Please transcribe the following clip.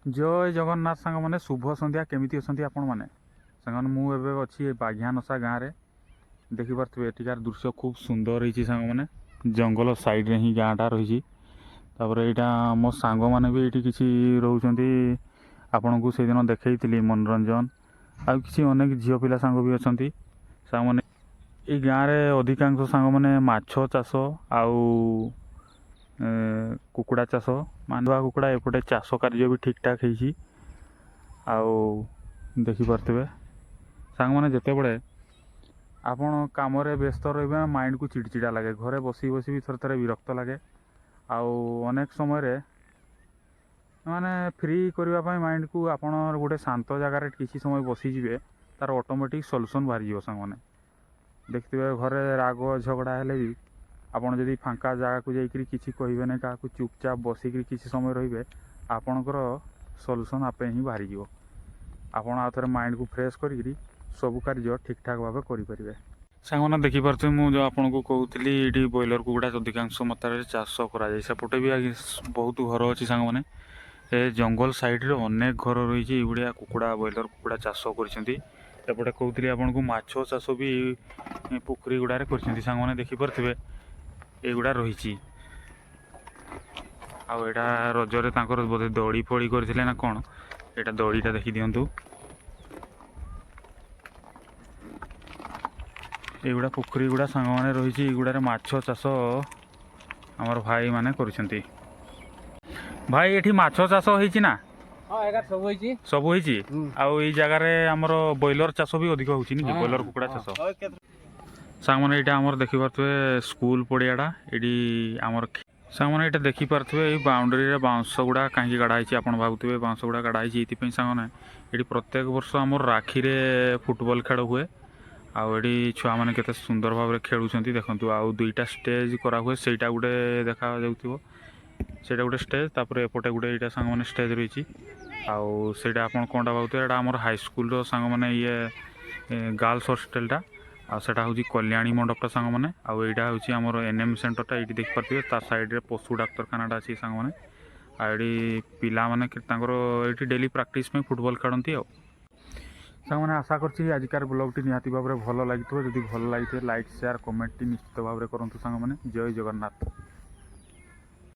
ଜୟ ଜଗନ୍ନାଥ ସାଙ୍ଗମାନେ, ଶୁଭ ସନ୍ଧ୍ୟା। କେମିତି ଅଛନ୍ତି ଆପଣମାନେ? ସାଙ୍ଗମାନେ, ମୁଁ ଏବେ ଅଛି ବାଘିଆନସା ଗାଁରେ। ଦେଖିପାରୁଥିବେ, ଏଠିକାର ଦୃଶ୍ୟ ଖୁବ୍ ସୁନ୍ଦର ହେଇଛି ସାଙ୍ଗମାନେ। ଜଙ୍ଗଲ ସାଇଡ଼ରେ ହିଁ ଗାଁଟା ରହିଛି। ତାପରେ ଏଇଟା ମୋ ସାଙ୍ଗମାନେ ବି ଏଇଠି କିଛି ରହୁଛନ୍ତି। ଆପଣଙ୍କୁ ସେଇଦିନ ଦେଖେଇଥିଲି ମନୋରଞ୍ଜନ, ଆଉ କିଛି ଅନେକ ଝିଅ ପିଲା ସାଙ୍ଗ ବି ଅଛନ୍ତି। ସାଙ୍ଗମାନେ, ଏଇ ଗାଁରେ ଅଧିକାଂଶ ସାଙ୍ଗମାନେ ମାଛ ଚାଷ ଆଉ କୁକୁଡ଼ା ଚାଷ, ମାଣ୍ଡୁଆ କୁକୁଡ଼ା, ଏପଟେ ଚାଷ କାର୍ଯ୍ୟ ବି ଠିକ୍ଠାକ୍ ହେଇଛି। ଆଉ ଦେଖିପାରୁଥିବେ ସାଙ୍ଗମାନେ, ଯେତେବେଳେ ଆପଣ କାମରେ ବ୍ୟସ୍ତ ରହିବେ, ମାଇଣ୍ଡକୁ ଚିଡ଼ଚିଡ଼ା ଲାଗେ। ଘରେ ବସି ବସି ବି ଥରେ ଥରେ ବିରକ୍ତ ଲାଗେ। ଆଉ ଅନେକ ସମୟରେ ମାନେ ଫ୍ରି କରିବା ପାଇଁ ମାଇଣ୍ଡକୁ ଆପଣ ଗୋଟେ ଶାନ୍ତ ଜାଗାରେ କିଛି ସମୟ ବସିଯିବେ, ତାର ଅଟୋମେଟିକ୍ ସଲ୍ୟୁସନ୍ ବାହାରିଯିବ। ସାଙ୍ଗମାନେ, ଦେଖିଥିବେ, ଘରେ ରାଗ ଝଗଡ଼ା ହେଲେ ବି ଆପଣ ଯଦି ଫାଙ୍କା ଜାଗାକୁ ଯାଇକରି କିଛି କହିବେ ନାହିଁ କାହାକୁ, ଚୁପଚାପ ବସିକରି କିଛି ସମୟ ରହିବେ, ଆପଣଙ୍କର ସଲ୍ୟୁସନ୍ ଆପେ ହିଁ ବାହାରିଯିବ। ଆପଣ ଆଉ ଥରେ ମାଇଣ୍ଡକୁ ଫ୍ରେଶ୍ କରିକିରି ସବୁ କାର୍ଯ୍ୟ ଠିକ୍ଠାକ୍ ଭାବେ କରିପାରିବେ। ସାଙ୍ଗମାନେ, ଦେଖିପାରୁଥିବେ, ମୁଁ ଯେଉଁ ଆପଣଙ୍କୁ କହୁଥିଲି, ଏଇଠି ବ୍ରଏଲର କୁକୁଡ଼ା ଅଧିକାଂଶ ମାତ୍ରାରେ ଚାଷ କରାଯାଏ। ସେପଟେ ବି ଆଜ୍ଞା ବହୁତ ଘର ଅଛି। ସାଙ୍ଗମାନେ, ଏ ଜଙ୍ଗଲ ସାଇଡ଼ରେ ଅନେକ ଘର ରହିଛି। ଏଇଭଳିଆ କୁକୁଡ଼ା, ବ୍ରଏଲର କୁକୁଡ଼ା ଚାଷ କରିଛନ୍ତି। ଏପଟେ କହୁଥିଲି ଆପଣଙ୍କୁ, ମାଛ ଚାଷ ବି ଏ ପୋଖରୀ ଗୁଡ଼ାରେ କରିଛନ୍ତି। ସାଙ୍ଗମାନେ, ଦେଖିପାରୁଥିବେ, ଏଇଗୁଡ଼ା ରହିଛି। ଆଉ ଏଇଟା ରଜରେ ତାଙ୍କର ବୋଧେ ଦୋଳି ଫୋଳି କରିଥିଲେ ନା କ'ଣ। ଏଇଟା ଦୋଳିଟା ଦେଖିଦିଅନ୍ତୁ। ଏଇଗୁଡ଼ା ପୋଖରୀ ଗୁଡ଼ା ସାଙ୍ଗମାନେ ରହିଛି। ଏଇଗୁଡ଼ାରେ ମାଛ ଚାଷ ଆମର ଭାଇମାନେ କରୁଛନ୍ତି। ଭାଇ, ଏଠି ମାଛ ଚାଷ ହେଇଛି ନା? ହଁ, ଏଗା ସବୁ ହେଇଛି। ସବୁ ହେଇଛି। ଆଉ ଏଇ ଜାଗାରେ ଆମର ବ୍ରଏଲର ଚାଷ ବି ଅଧିକ ହେଉଛି ନି କି? ବ୍ରଏଲର କୁକୁଡ଼ା ଚାଷ। ସାଙ୍ଗମାନେ, ଏଇଟା ଆମର ଦେଖିପାରୁଥିବେ ସ୍କୁଲ ପଡ଼ିଆଟା। ଏଇଠି ଆମର ସାଙ୍ଗମାନେ, ଏଇଟା ଦେଖିପାରୁଥିବେ, ଏଇ ବାଉଣ୍ଡରୀରେ ବାଉଁଶ ଗୁଡ଼ା କାହିଁକି ଗାଡ଼ା ହେଇଛି ଆପଣ ଭାବୁଥିବେ। ବାଉଁଶ ଗୁଡ଼ା ଗାଡ଼ା ହେଇଛି ଏଇଥିପାଇଁ ସାଙ୍ଗମାନେ, ଏଠି ପ୍ରତ୍ୟେକ ବର୍ଷ ଆମର ରାକ୍ଷୀରେ ଫୁଟବଲ ଖେଳ ହୁଏ। ଆଉ ଏଠି ଛୁଆମାନେ କେତେ ସୁନ୍ଦର ଭାବରେ ଖେଳୁଛନ୍ତି ଦେଖନ୍ତୁ। ଆଉ ଦୁଇଟା ଷ୍ଟେଜ୍ କରାହୁଏ। ସେଇଟା ଗୋଟେ ଦେଖାଯାଉଥିବ, ସେଇଟା ଗୋଟେ ଷ୍ଟେଜ୍। ତାପରେ ଏପଟେ ଗୋଟେ ଏଇଟା ସାଙ୍ଗମାନେ ଷ୍ଟେଜ୍ ରହିଛି। ଆଉ ସେଇଟା ଆପଣ କ'ଣଟା ଭାବୁଥିବେ, ଏଇଟା ଆମର ହାଇସ୍କୁଲର ସାଙ୍ଗମାନେ ଇଏ ଗାର୍ଲସ ହଷ୍ଟେଲଟା। ଆଉ ସେଇଟା ହେଉଛି କଲ୍ୟାଣୀ ମଣ୍ଡପଟା ସାଙ୍ଗମାନେ। ଆଉ ଏଇଟା ହେଉଛି ଆମର ଏନ୍ ଏମ୍ ସେଣ୍ଟରଟା। ଏଇଠି ଦେଖିପାରୁଥିବେ, ତା ସାଇଡ଼ରେ ପଶୁ ଡାକ୍ତରଖାନାଟା ଅଛି ସାଙ୍ଗମାନେ। ଆଉ ଏଠି ପିଲାମାନେ ତାଙ୍କର ଏଇଠି ଡେଲି ପ୍ରାକ୍ଟିସ୍ ପାଇଁ ଫୁଟବଲ ଖେଳନ୍ତି। ଆଉ ସାଙ୍ଗମାନେ, ଆଶା କରୁଛି ଆଜିକାର ବ୍ଲଗ୍ଟି ନିହାତି ଭାବରେ ଭଲ ଲାଗିଥିବ। ଯଦି ଭଲ ଲାଗିଥିବ, ଲାଇକ୍, ସେୟାର, କମେଣ୍ଟଟି ନିଶ୍ଚିତ ଭାବରେ କରନ୍ତୁ ସାଙ୍ଗମାନେ। ଜୟ ଜଗନ୍ନାଥ।